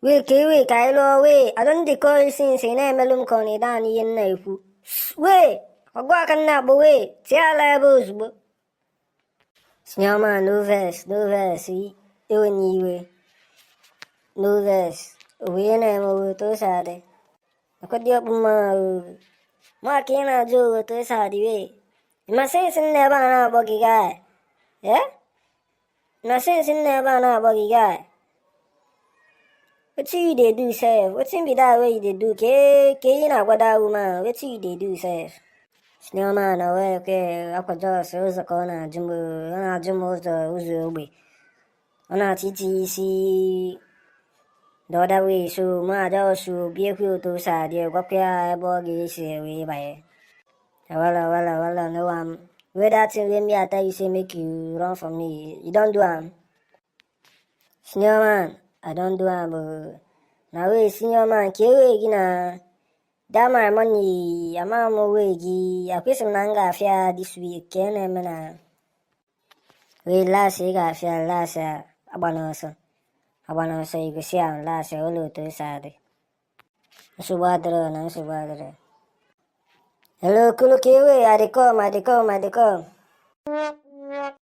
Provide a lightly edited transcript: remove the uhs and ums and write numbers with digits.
Wee ka ewe ka anyị lụọ. Wee, I don dey call you since, ị na-emelụ m ka ọ na-ede anụ ihe m na-ekwu. Wee, ọgụ aka m na-akpọ. Wee, tie ala ebe ozugbo. Senior man, no vex, no vex, ewe n'iwe, no vex. Owe ihe na-eme, owe otu o si adị. Akwado ọkpụ mma mụ ka ị na-ajụ owe otu o si adị. Wee, ma since m na ebe a na-akpọ gị, guy, eh, na since m na ebe a na-akpọ gị, guy, wetin you dey do sef? Wetin be that wey you dey do? Ke ke ị na-agwa that woman? Wetin you dey do sef? Senior man, owe kwe akwa jos ụzọ ka ọ na-ajụ m. Ọ na-ajụ m ụzọ, ụzọ ogbe. Ọ na-achọ itinye isi the other way, so mụ just biekwe otu o si adị, gwakwa ya ebe ọ ga-esi wee banye. Wala wala wala, no am wey that thing wey me I tell you say make you run for me, you don do am? Senior man, I don do am o. Na wey, senior man, ka ewe gị na that my money, ama m wey gị akwesị m na m ga-afịa this week ka ị na-eme na wee last. Ị ga-afịa last, agba n'ọsọ, agba n'ọsọ. Igosi ahụ last ụlọ otu o si adị. Nsogbu adịrọ na nsogbu adịrọ. Hello, Kulu, ka ewe. I dey come, I dey come, I dey come.